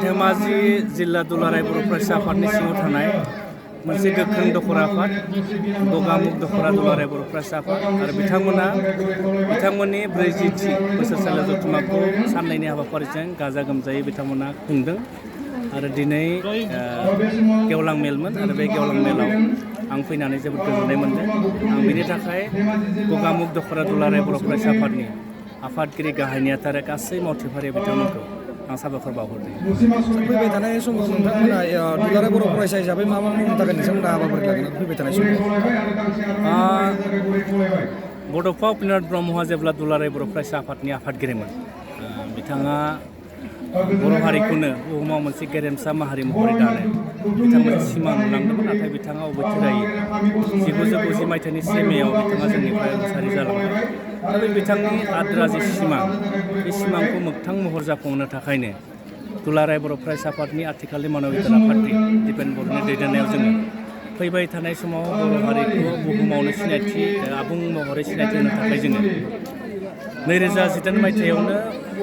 धेमाजि जिल्ला दुलाराय बर' फरायसा आफादनि सिङाव थानाय मोनसे गोख्रों दखरा आफाद गगामुग दखरा दुलाराय बर' फरायसा आफाद आरो बिथांमोननि 40थि बोसोरसालि जथुम्माखौ साननैनि हाबाफारिजों गाजा गोमजायै बिथांमोना खुंदों आरो दिनै गेवलां मेलमोन आरो बे गेवलां मेलाव आं फैनानै जोबोद गोजोननाय मोनदों। आं बेनि थाखाय गगामुग दखरा दुलाराय बर' फरायसा आफादनि आफादगिरि गाहाय नेहाथारि गासै मावथिफारि बिथांमोनखौ आं साबायखर बावहरदों। फैबाय थानाय समाव नोंथांमोना दुलाराय बर' फरायसा हिसाबै मा मावनो थाखाय नोंथांमोना हाबाफारि लागोन फैबाय थानाय समाव? बड'फा उपेन्द्रनाथ ब्रह्मआ जेब्ला दुलाराय बर' फरायसा आफादनि आफादगिरिमोन बिथाङा बर' हारिखौनो बुहुमाव मोनसे गेरेमसा माहारि महरै दानो बिथाङा मोनसे सिमां नुलांदोंमोन। नाथाय बिथाङा अबथिरायै 1990 मायथाइनि 1 मेआव बिथाङा जोंनिफ्राय रुंसारि जालांबाय। दा बे बिथांनि आद्रा जे सिमां बे सिमांखौ मोगथां महर जाफुंहोनो थाखायनो दुलाराय बर' फरायसा आफादनि आथिखालनि मानबिथा आफादगिरि दिपेन बर'नि दैदेननायाव जोङो फैबाय थानाय समाव बर' हारिखौ बुहुमावनो सिनायथि आबुं महरै सिनायथि होनो थाखाय जोङो 2018 मायथाइयावनो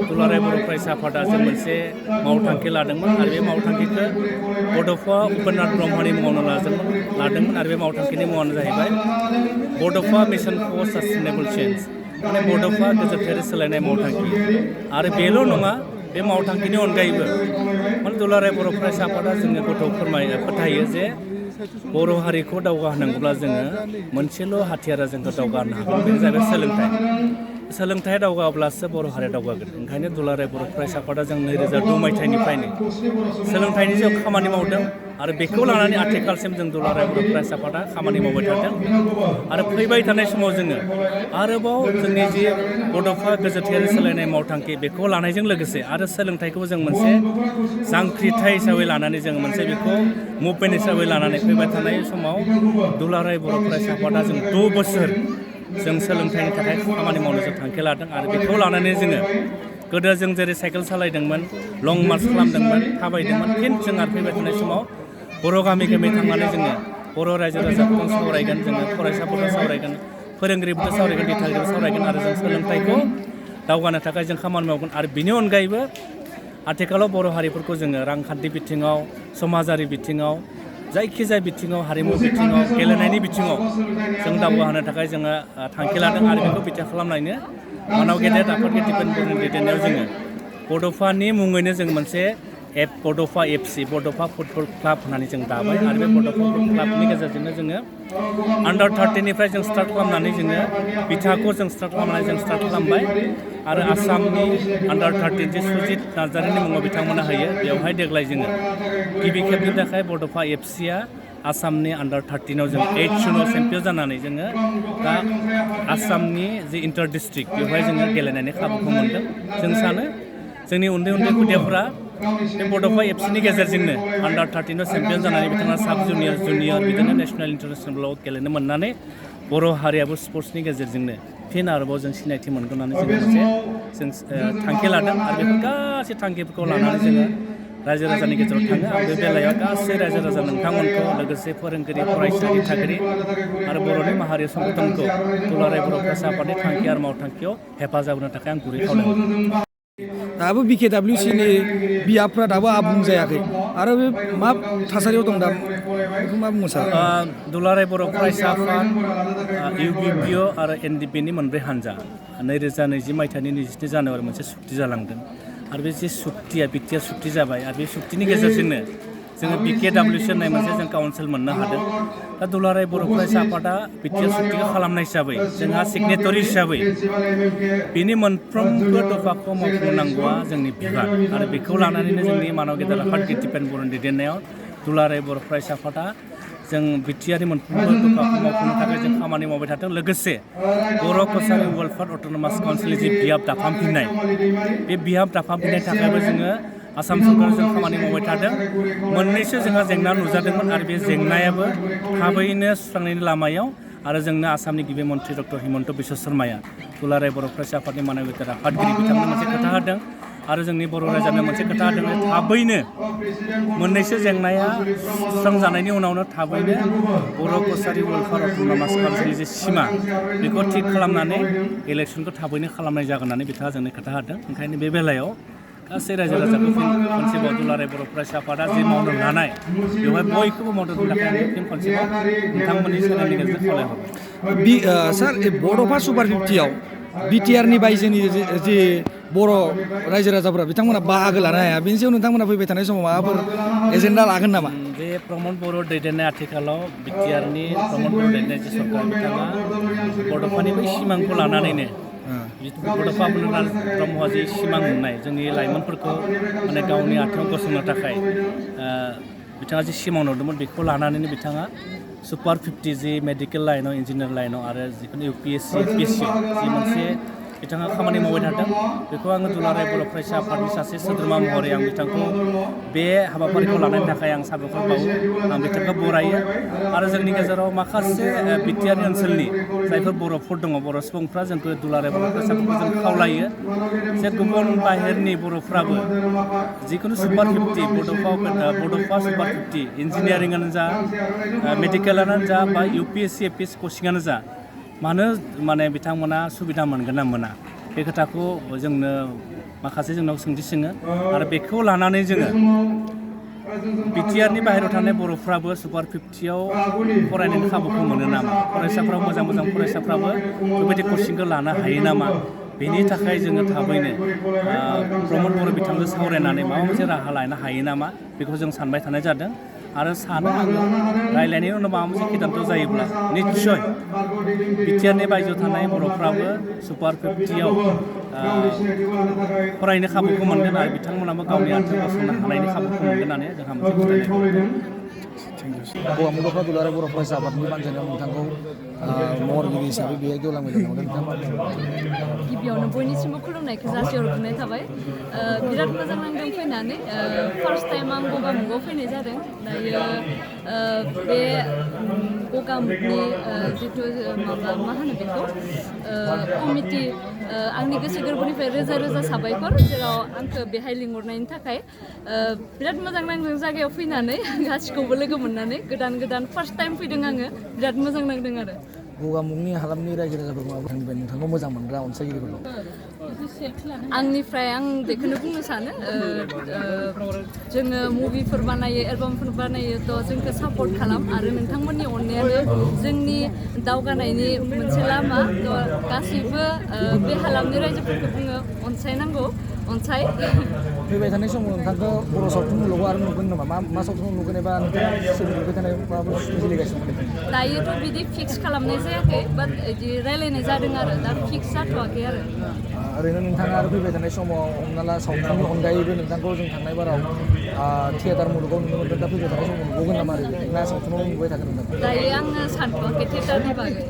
दुलाराय बर' फरायसा आफादा जों मोनसे मावथांखि लादोंमोन आरो बे मावथांखिखौ बड'फा उपेन्द्रनाथ ब्रह्मनि मुङावनो लादोंमोन आरो बे मावथांखिनि मुङानो जाहैबाय बड'फा मिशन फर सास्टेनेबल चेन्ज माने बड'फा गोजोनथायारि सोलायनाय मावथांखि। आरो बेल' नङा, बे मावथांखिनि अनगायैबो माने दुलाराय बर' फरायसा आफादा जोङो फोथायो जे बर' हारिखौ दावगाहोनांगौब्ला जोङो मोनसेल' हाथियारा जोंखौ दावगाहोनो हागोन, बेनो जाहैबाय सोलोंथाइ। सोलोंथाइ दावगाब्लासो बर' हारिया दावगागोन। ओंखायनो दुलाराय बर' फरायसा आफादा जों 2002 मायथाइनिफ्रायनो सोलोंथाइनि सायाव खामानि मावदों आरो बेखौ लानानै आथिखालसिम जों दुलाराय बर' फरायसा आफादा खामानि मावबाय थादों। आरो फैबाय थानाय समाव जोङो आरोबाव जोंनि जि बड'फा गोजोनथायारि सोलायनाय मावथांखि बेखौ लानायजों लोगोसे आरो सोलोंथाइखौ जों मोनसे जांख्रिथाय हिसाबै लानानै जों मोनसे बेखौ मुभमेन्ट हिसाबै लानानै फैबाय थानाय समाव दुलाराय बर' फरायसा आफादा जों 6 बोसोर जों सोलोंथाइनि थाखाय खामानि मावनो जों थांखि लादों। आरो बेखौ लानानै जोङो गोदो जों जेरै साइकेल सालायदोंमोन, लं मार्च खालामदोंमोन, थाबायदोंमोन, फिन जों आरो फैबाय थानाय समाव बर' गामि गामि थांनानै जोङो बर' रायजो राजाफोरजों सावरायगोन, जोङो फरायसाफोरजों सावरायगोन, फोरोंगिरिफोरजों सावरायगोन, दिथागिरिफोरजों सावरायगोन आरो जों सोलोंथाइखौ दावगानो थाखाय जों खामानि मावगोन। आरो बिनि अनगायैबो आथिखालाव बर' हारिफोरखौ जोङो रांखान्थि बिथिङाव, समाजारि बिथिङाव, जायखिजाया बिथिङाव, हारिमु बिथिङाव, गेलेनायनि बिथिङाव जों दावगाहोनो थाखाय जोङो थांखि लादों। आरो बेखौ बिथा खालामनायनो मानाव गेदेर आफादगिरि दिपेन बर'नि दैदेननायाव जोङो बड'फानि मुङैनो जों मोनसे बड'फा FC बड'फा फुटबल क्लाब होननानै जों दाबाय। आरो बे बड'फा फुटबल क्लाबनि गेजेरजोंनो जोङो आन्डार 13निफ्राय जों स्टार्ट खालामनानै जोङो बिथाखौ जों स्टार्ट खालामबाय। आरो आसामनि आन्डार 13 जे सुजित नार्जारिनि मुङाव बिथांमोना होयो, बेवहाय देग्लाय जोङो गिबि खेबनि थाखाय बड'फा FCआ आसामनि आन्डार 13आव जों 8 जुनाव चेम्पियन जानानै जोङो दा आसामनि जि इन्टार डिस्ट्रिक्ट बेवहाय जोङो गेलेनायनि खाबुखौ मोनदों। जों सानो जोंनि उन्दै खुदियाफोरा बे बड'फा FCनि गेजेरजोंनो आन्डार 13आव चेम्पियन जानानै बिथाङा साब जुनियर बिदिनो नेसनेल इन्टारनेसनेलाव गेलेनो मोननानै बर' हारियाबो स्पर्ट्सनि गेजेरजोंनो फिन आरोबाव जों सिनायथि मोनगोन होननानै जों थांखि लादों। आरो बेफोर गासै थांखिफोरखौ लानानै जोङो रायजो राजानि गेजेराव थाङो। आं बे बेलायाव गासै रायजो राजा नोंथांमोनखौ लोगोसे फोरोंगिरि, फरायसा, दिथागिरि आरो बर'नि माहारि संगठनखौ दुलाराय बर' फरायसा आफादनि थांखि आरो मावथांखियाव हेफाजाब होनो थाखाय आं गुरै खावलायहरो। दाबो BKWCनि बियाबफ्रा दाबो आबुं जायाखै आरो बे मा थासारियाव दं दा बेखौ मा बुंनो सार? दुलाराय बर' फरायसा आफाद, UPPO आरो NDPनि मोनब्रै हान्जा 2020 मायथाइनि 27 जानुवारि मोनसे सुक्ति जालांदों। आरो बे जे सुक्तिया बिटिआर सुक्ति जाबाय आरो बे सुक्तिनि गेजेरजोंनो जोङो BKWC होननाय मोनसे जों काउन्सिल मोननो हादों। दा दुलाराय बर' फरायसा आफादा बिटिआर सुक्तिखौ खालामनाय हिसाबै जोंहा सिगनेटरि हिसाबै बिनि मोनफ्रोमबो दफाखौ मावफुंनांगौआ जोंनि बिबान। आरो बेखौ लानानैनो जोंनि मानाव गेदेर आफादगिरि दिपेन बर'नि दैदेननायाव दुलाराय बर' फरायसा आफादा जों बिटिआरनि मोनफ्रोमबो दफाखौ मावफुंनो थाखाय जों खामानि मावबाय थादों। लोगोसे बर' कसारि वेलफेयार अट'नमास काउन्सिलनि जि बियाब दाफामफिननाय, बे बियाब दाफामफिननायनि थाखायबो जोङो आसाम सरकारजों खामानि मावबाय थादों। मोननैसो जोंहा जेंना नुजादोंमोन आरो बे जेंनायाबो थाबैनो सुस्रांनायनि लामायाव। आरो जोंनो आसामनि गिबि मन्थ्रि डक्टर हिमन्त बिश्व शर्माया दुलाराय बर' फरायसा आफादनि मानबिथा आफादगिरि बिथांमोननो मोनसे खोथा होदों आरो जोंनि बर' रायजोआनो मोनसे खोथा होदों थाबैनो मोननैसो जेंनाया सुस्रांजानायनि उनावनो थाबैनो बर' कसारि वेलफेयार अट'नमास काउन्सिलनि जे सिमा बेखौ थिग खालामनानै इलेक्सनखौ थाबैनो खालामनाय जागोन होननानै बिथाङा जोंनो खोथा होदों। ओंखायनो बे बेलायाव गासै रायजो राजाखौ खनसेबाव दुलाराय बर' फरायसा आफादा जे मावनो लानाय बेवहाय बयखौबो मदद होनो थाखाय फिन खनसेबाव नोंथांमोननि चेनेलनि गेजेरजों खावलायहरबाय। सार बड'फा सुपार 50आव बिटिआरनि बायजोनि जे बर' रायजो राजाफोरा बिथांमोना बाहागो लानो हाया बेनि सायाव नोंथांमोना फैबाय थानाय समाव माबाफोर एजेन्डा लागोन नामा? बे प्रमद बर' दैदेननाय आथिखालाव बिटिआरनि प्रमद बर' दैदेननाय जे सरकार बिथाङा बड'फानि बै सिमांखौ लानानैनो बड'फा ब्रह्मआ जि सिमां नुनाय जोंनि लाइमोनफोरखौ माने गावनि आथिङाव गसंनो थाखाय बिथाङा जि सिमां नुदोंमोन बेखौ लानानैनो बिथाङा सुपार 50 जि मेडिकेल लाइनाव इन्जिनियार लाइनाव आरो जिखुनु UPSC APSC जि मोनसे बिथाङा खामानि मावबाय थादों बेखौ आङो दुलाराय बर' फरायसा आफादनि सासे सोद्रोमा महरै आं बिथांखौ बे हाबाफारिखौ लानायनि थाखाय आं साबायखर बावो आं बिथांखौ बरायो आरो जोंनि गेजेराव माखासे बिटिआरनि ओनसोलनि जायफोर बर'फोर दङ बर' सुबुंफ्रा जोंखौ दुलाराय बर' फरायसाफोरखौ जों खावलायो जे गुबुन बाहेरनि बर'फ्राबो जिखुनु सुपार 50 बड'फा सुपार 50 इन्जिनियारिंआनो जा मेडिकेलानो जा बा UPSC APSC कचिंआनो जा मानो माने बिथांमोना सुबिदा मोनगोन ना मोना बे खोथाखौ जोंनो माखासे जोंनाव सोंथि सोङो आरो बेखौ लानानै जोङो बिटिआरनि बाहेरायाव थानाय बर'फ्राबो सुपार 50आव फरायनायनि खाबुखौ मोनो नामा फरायसाफ्राबो मोजां फरायसाफ्राबो बेबायदि कचिंखौ लानो हायो नामा बेनि थाखाय जोङो थाबैनो प्रमद बर' बिथांजों सावरायनानै माबा मोनसे राहा लानो हायो नामा बेखौ जों सानबाय थानाय जादों आरो सानो आङो रायज्लायनायनि उनाव माबा मोनसे खिदान्थ' जायोब्ला निस्सय बिटिआरनि बायजोआव थानाय बर'फ्राबो सुपार 50आव फरायनो खाबुखौ मोनगोन आरो बिथांमोनाबो गावनि आथिङाव गसंनो हानायनि खाबुखौ मोनगोन होननानै जोंहा मोनसे फोथायनाय गौरां दुलाराय बर' फरायसा आफादनि बानजायनायाव नोंथांखौ महरगिरि हिसाबै बेहाय गेवलां मेलाव थांदों नोंथाङा गिबियावनो बयनिसिमबो खुलुमनायखौ जासिहरग्रोनाय थाबाय बिराद मोजां नांदों फैनानै फार्स्ट टाइम आं गगामुगाव फैनाय जादों दायो बे गगामुगनि जिथु माबा मा होनो बेखौ कमिटि आंनि गोसो गोरबोनिफ्राय रोजा रोजा साबायखर जेराव आंखौ बेहाय लिंहरनायनि थाखाय बिराद मोजां नांदों जायगायाव फैनानै गासिखौबो लोगो मोननानै गोदान फार्स्ट टाइम फैदों आङो बिराद मोजां नांदों आरो गगामुगनि हालामनि रायजो राजाफोरखौ माबाफोर नोंथांखौ मोजां मोनग्रा अनसायगिरिफोर आंनिफ्राय आं बेखौनो बुंनो सानो जोङो मुभिफोर बानायो एलबामफोर बानायो थ' जोंखौ सापर्ट खालाम आरो नोंथांमोननि अननायानो जोंनि दावगानायनि मोनसे लामा थ' गासैबो बे हालामनि रायजोफोरखौ बुङो अनसायनांगौ अनसाय फैबाय थानाय समाव नोंथांखौ बर' सावथुन मुलुगाव आरो नुगोन नामा मा सावथुन नुगोन एबा नोंथाङा सोलिबाय थानाय माबाफोर सोलिगासिनो दायोथ' बिदि फिक्स खालामनाय जायाखै बाट बिदि रायलायनाय जादों आरो दा फिक्स जाथ'वाखै आरो ओरैनो नोंथाङा आरो फैबाय थानाय समाव हमना ला सावथुननि अनगायैबो नोंथांखौ जों थांनाय बाराव थियेटार मुलुगाव नुनो मोनगोन दा फैबाय थानाय समाव नुबावगोन नामा ना सावथुनाव नुबाय थागोन नोंथां दायो आङो सानथ'वाखै थियेटारनि बागै